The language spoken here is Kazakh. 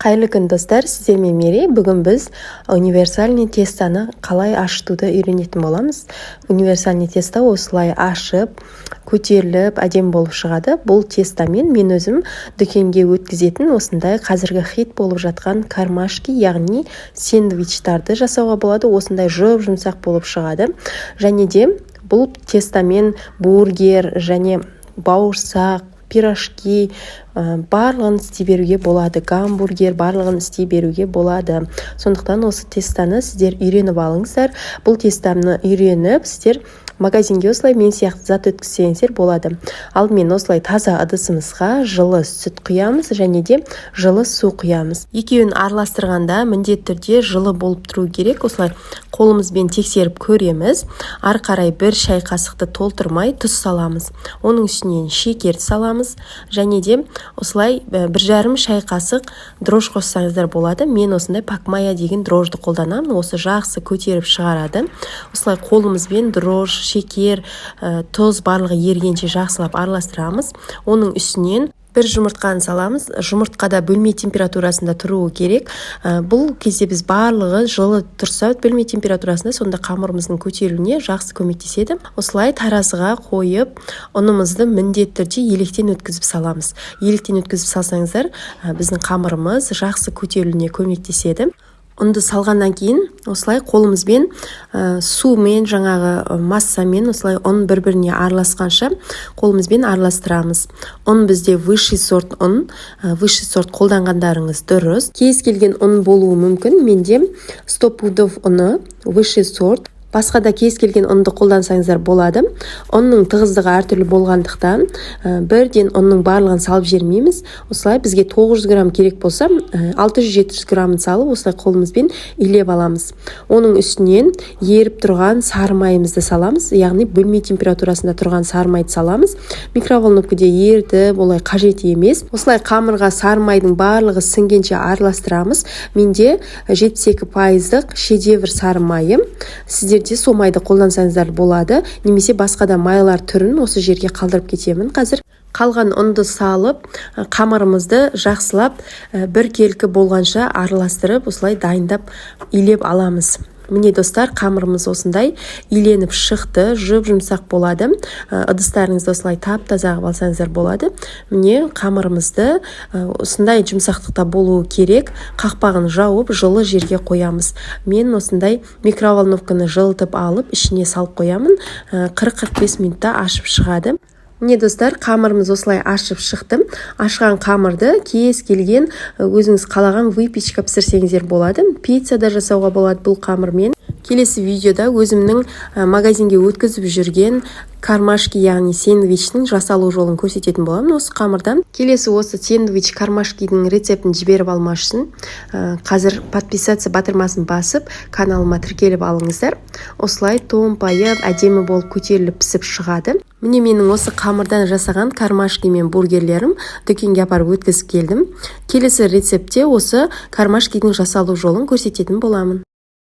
Қайырлы күн, достар! Сіздермен Мерей. Бүгін біз универсальный тестоны қалай ашытуды үйренетін боламыз. Универсальный тесто осылай ашып, көтеріліп, әдемі болып шығады. Бұл тестомен мен өзім дүкенге өткізетін осындай қазіргі хит болып жатқан кармашки, яғни сэндвичтарды жасауға болады. Осындай жұп жұмсақ болып шығады. Және де бұл тестомен бургер және бауырсақ, пирожки, барлығын істей беруге болады, гамбургер, барлығын істей беруге болады. Сондықтан осы тестоны сіздер үйреніп алыңыздар. Бұл тестоны үйреніп, сіздер магазинге осылай мен сияқты зат өткізсеңіздер болады. Алдымен осылай таза ыдысымызға жылы сүт құямыз және де жылы су құямыз. Екеуін араластырғанда міндетті түрде жылы болып тұру керек. Осылай қолымызбен тексеріп көреміз. Ары қарай бір шай қасықты толтырмай тұз саламыз, оның үстінен шекер саламыз және де осылай 1,5 шай қасық дрожж қоссаңыздар болады. Мен осындай Пакмая деген дрожжды қолданамын, осы жақсы көтеріп шығарады. Осылай қолымызбен дрожж, шекер, тұз, барлығы ергенше жақсылап араластырамыз. Оның үстінен бір жұмыртқаны саламыз. Жұмыртқа да бөлме температурасында тұруы керек. Бұл кезде біз барлығы жылы тұрса бөлме температурасында, сонда қамырымыздың көтерілуіне жақсы көмектеседі. Осылай таразыға қойып, ұнымызды міндетті түрде електен өткізіп саламыз. Електен өткізіп салсаңыздар, біздің қамырымыз жақсы көтерілуіне көмектеседі. Ұнды салғаннан кейін осылай қолымызбен сумен, жаңағы массамен осылай ұн бір біріне араласқанша қолымызбен араластырамыз. Ұн бізде высший сорт ұн, высший сорт қолданғандарыңыз дұрыс. Кез келген ұн болуы мүмкін. Менде 100 пудов ұны, высший сорт. Басқа да кез келген ұнды қолдансаңыздар болады. Ұнның тығыздығы әртүрлі болғандықтан, бірден ұнның барлығын салып жібермейміз. Осылай бізге 900 грамм керек болса, 600-700 граммын салып, осылай қолымызбен илеп аламыз. Оның үстінен еріп тұрған сары майымызды саламыз, яғни бөлме температурасында тұрған сары майды саламыз. Микроволновкада ерітіп, олай қажет емес. Осылай қамырға сары майдың барлығы сіңгенше араластырамыз. Менде 72 пайыздық Шедевр сары майы. Сіздер де сол майды қолдансаңыздар болады немесе басқа да майлар түрін осы жерге қалдырып кетемін. Қазір қалған ұнды салып, қамырымызды жақсылап біркелкі болғанша араластырып, осылай дайындап, илеп аламыз. Міне, достар, қамырымыз осындай иленіп шықты, жұп жұмсақ болады. Ыдыстарыңызды осылай тап таза қылып алсаңыздар болады. Міне, қамырымызды осындай жұмсақтықта болуы керек. Қақпағын жауып, жылы жерге қоямыз. Мен осындай микроволновканы жылытып алып, ішіне салып қоямын. 40-45 минутта ашып шығады. Міне, достар, қамырымыз осылай ашып шықты. Ашқан қамырды кез келген өзіңіз қалаған выпечка пісірсеңіздер болады, пицца да жасауға болады бұл қамырмен. Келесі видеода өзімнің магазинге өткізіп жүрген кармашки, яғни сэндвичтің жасалу жолын көрсететін боламын осы қамырдан. Келесі осы сэндвич кармашкидің рецептін жіберіп алмас үшін қазір подписаться батырмасын басып, каналыма тіркеліп алыңыздар. Осылай томпайып, әдемі болып көтеріліп, пісіп шығады. Міне, менің осы қамырдан жасаған кармашки мен бургерлерім, дүкенге апарып өткізіп келдім. Келесі рецептте осы кармашкидің жасалу жолын көрсететін боламын.